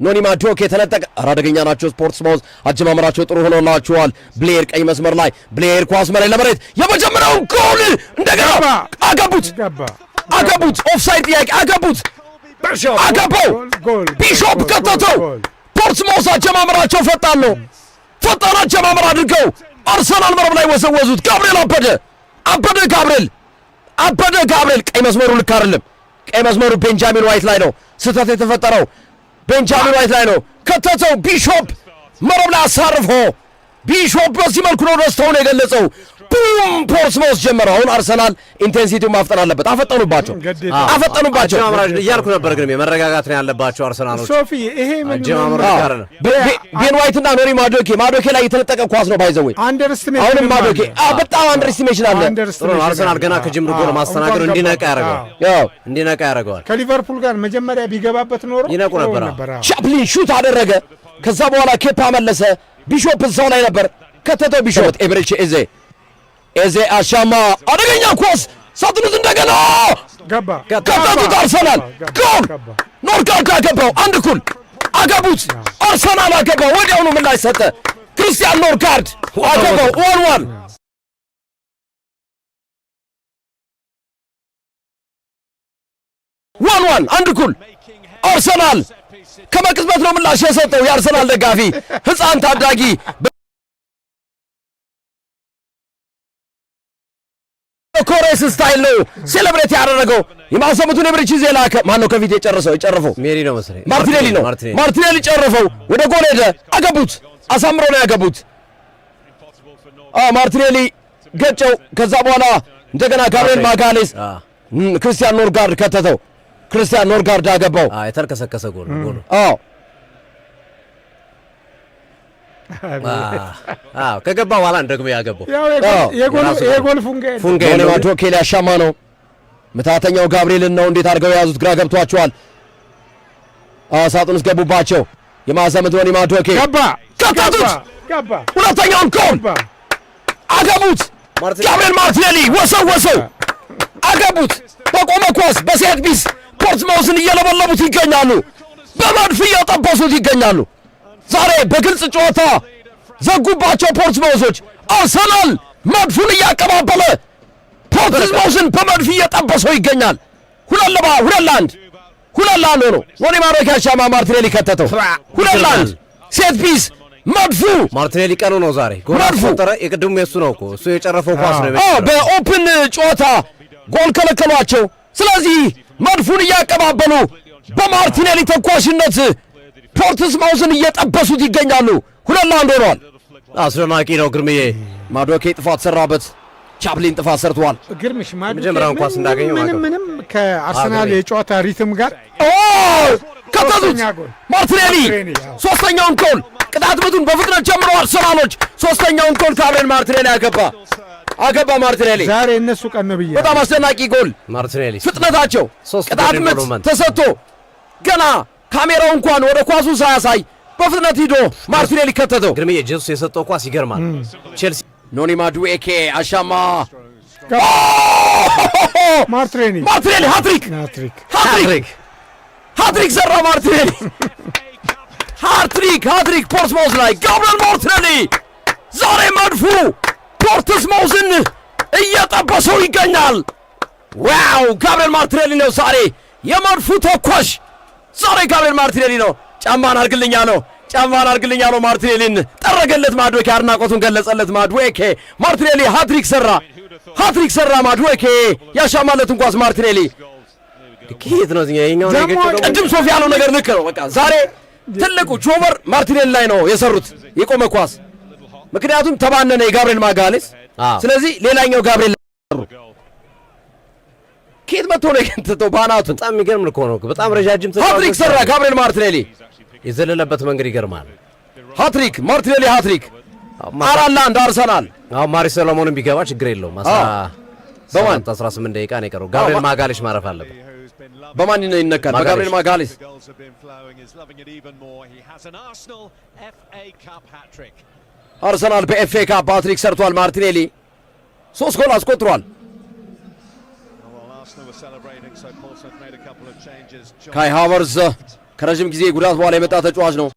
ኖኒ ማዱኬ ተነጠቀ። ኧረ አደገኛ ናቸው ፖርትስማውዝ። አጀማመራቸው ጥሩ ሆኖላቸዋል። ብሌር ቀኝ መስመር ላይ፣ ብሌር ኳስ መሬት ለመሬት፣ የመጀመሪያውን ጎል እንደገና አገቡት፣ አገቡት። ኦፍሳይድ ጥያቄ፣ አገቡት፣ አገባው። ቢሾፕ ከተተው። ፖርትስማውዝ አጀማመራቸው ፈጣን ነው። ፈጣን አጀማመር አድርገው አርሰናል መረብ ላይ ወዘወዙት። ጋብርኤል አበደ፣ አበደ ጋብርኤል፣ አበደ ጋብርኤል። ቀይ መስመሩ ልክ አይደለም። ቀይ መስመሩ ቤንጃሚን ዋይት ላይ ነው ስህተት የተፈጠረው። ቤንጃሚን ዋይት ላይ ነው። ከተተው። ቢሾፕ መረብ ላይ አሳርፎ፣ ቢሾፕ በዚህ መልኩ ነው ደስታውን የገለጸው። Boom! ፖርትስማውዝ ጀመረ። አሁን አርሰናል intensity ውን ማፍጠን አለበት። አፈጠኑባቸው፣ አፈጠኑባቸው። እያልኩ ነበር፣ ግን መረጋጋት ነው ያለባቸው አርሰናሎች። ሶፊ፣ ይሄ ምን ቤን ዋይት እና ኖኒ ማዶኬ፣ ማዶኬ ላይ የተነጠቀ ኳስ ነው by the way። Underestimation። አሁንም ማዶኬ፣ በጣም underestimation አለ። አርሰናል ገና ከጅምሩ ጎል ማስተናገዱ እንዲነቃ ያደርገዋል። እንዲነቃ ያደርገዋል። ከሊቨርፑል ጋር መጀመሪያ ቢገባበት ኖሮ ይነቁ ነበር። ቻፕሊን shoot አደረገ። ከዛ በኋላ ኬፓ መለሰ። ቢሾፕ እዛው ላይ ነበር፣ ከተተው ቢሾፕ። ኤብሬቼ ኤዜ፣ ኤዜ አሻማ፣ አደገኛ ኳስ ሳጥኑት፣ እንደገና ገባ። ከተቱት። አርሰናል ጎል! ኖርጋርድ አገባው። 1 እኩል አገቡት። አርሰናል አገባው። ወዲያውኑ ምላሽ ሰጠ። ክርስቲያን ኖርጋርድ አገባው። 1-1። 1-1፣ 1 እኩል። አርሰናል ከመቅጽበት ነው ምላሽ የሰጠው። የአርሰናል ደጋፊ ህፃን ታዳጊ ኮሬስ style ነው celebrate ያደረገው። የማሰሙትን የብሪች ላከ። ማን ነው ከፊት የጨረሰው? የጨረፈው ሜሪ ነው መሰለኝ። ማርቲኔሊ ነው። ማርቲኔሊ ጨረፈው። ወደ ጎል ሄደ። አገቡት። አሳምረው ነው ያገቡት። አዎ፣ ማርቲኔሊ ገጨው። ከዛ በኋላ እንደገና ጋብሪኤል ማጋሌስ፣ ክርስቲያን ኖርጋርድ ከተተው። ክርስቲያን ኖርጋርድ አገባው። የተልከሰከሰ ጎል ጎሉ። አዎ። አዎ፣ ከገባ በኋላ ደግሞ ያገባው። የጎል ፉንጋ። ፉንጋ። ማዶኬ ሊያሻማ ነው። ምታተኛው ጋብሪኤልን ነው። እንዴት አድርገው የያዙት ግራ ገብቷቸዋል። ሳጥን ውስጥ ገቡባቸው። የማዕዘን ምት ኖኒ ማዶኬ ገባ። ከተቱት። ገባ። ሁለተኛውን ጎል አገቡት። ጋብሪኤል ማርቲኔሊ ወሰወሰው፣ አገቡት። በቆመ ኳስ፣ በ set piece ፖርትስማውዝን እየለበለቡት ይገኛሉ። በመድፍ እየጠበሱት ይገኛሉ። ዛሬ በግልጽ ጨዋታ ዘጉባቸው ፖርትስማውዞች። አርሰናል መድፉን እያቀባበለ ፖርትስማውዝን በመድፍ እየጠበሰው ይገኛል። 2-1፣ 2-1 ሆኖ ኖኒ ማዶኬ አሻማ፣ ማርቲኔሊ ከተተው። 2-1፣ set piece፣ መድፉ። ማርቲኔሊ ቀኑ ነው ዛሬ። ጎል አስቆጠረ። የቅድሙ የሱ ነው እኮ፣ እሱ የጨረፈው ኳስ ነው። በ open ጨዋታ ጎል ከለከሏቸው። ስለዚህ መድፉን እያቀባበሉ በማርቲኔሊ ተኳሽነት ፖርትስማውዝን እየጠበሱት ይገኛሉ። 2-1 ሆኗል። አስደናቂ ነው ግርምዬ። ማዶኬ ጥፋት ሰራበት። ቻፕሊን ጥፋት ሰርተዋል። ግርምሽ፣ መጀመሪያውን ኳስ እንዳገኘው ምንም ምንም ከአርሰናል የጨዋታ rhythm ጋር ከተቱት። ማርቲኔሊ ሶስተኛውን ጎል፣ ቅጣት ምቱን በፍጥነት ጀምሮ አርሰናሎች ሶስተኛውን ጎል ጋብሪኤል ማርቲኔሊ አገባ፣ አገባ ማርቲኔሊ። ዛሬ እነሱ ቀን ነው ብዬ በጣም አስደናቂ ጎል። ማርቲኔሊ ፍጥነታቸው፣ ቅጣት ምት ተሰጥቶ ገና ካሜራው እንኳን ወደ ኳሱ ሳያሳይ በፍጥነት ሂዶ ማርቲኔሊ ከተተው። ግርምዬ፣ ጄሱስ የሰጠው ኳስ ይገርማል። ቼልሲ ኖኒ ማዱኤኬ አሻማ። ማርቲኔሊ። ማርቲኔሊ ሃትሪክ! ሃትሪክ፣ ሃትሪክ ሰራ ማርቲኔሊ። ሃትሪክ፣ ሃትሪክ ፖርትስማውዝ ላይ ጋብሪኤል ማርቲኔሊ። ዛሬ መድፉ ፖርትስማውዝን እየጠበሰው ይገኛል። Wow! ጋብሪኤል ማርቲኔሊ ነው ዛሬ የመድፉ ተኳሽ። ዛሬ ጋብሪኤል ማርቲኔሊ ነው። ጫማን አርግልኛ ነው፣ ጫማን አርግልኛ ነው። ማርቲኔሊን ጠረገለት። ማድዌኬ አድናቆቱን ገለጸለት። ማድዌኬ፣ ማርቲኔሊ ሃትሪክ ሰራ፣ ሃትሪክ ሰራ። ማድዌኬ ያሻማለትን ኳስ ማርቲኔሊ ከየት ነው የኛው? ቅድም ሶፊ ያለው ነገር ልክ ነው። በቃ ዛሬ ትልቁ ጆበር ማርቲኔሊ ላይ ነው የሰሩት የቆመ ኳስ። ምክንያቱም ተባነነ የጋብሪኤል ማጋሌስ። ስለዚህ ሌላኛው ጋብሪኤል ከየት መጥቶ ነው የከተተው ባናቱ? በጣም የሚገርም እኮ ነው። በጣም ረጃጅም ሃትሪክ ሰራ ጋብሪኤል ማርቲኔሊ። የዘለለበት መንገድ ይገርማል። ሃትሪክ፣ ማርቲኔሊ ሃትሪክ፣ 4-1 አርሰናል። አሁን ማሪ ሰሎሞንም ቢገባ ችግር የለውም። በማን? 18 ደቂቃ ነው የቀረው። ጋብሪኤል ማጋሌሽ ማረፍ አለበት። በማን ይነካል? በጋብሪኤል ማጋሌስ። አርሰናል በ FA Cup ሃትሪክ ሰርቷል። ማርቲኔሊ ሶስት ጎል አስቆጥሯል። ካይ ሃቨርዝ ከረዥም ጊዜ ጉዳት በኋላ የመጣ ተጫዋች ነው።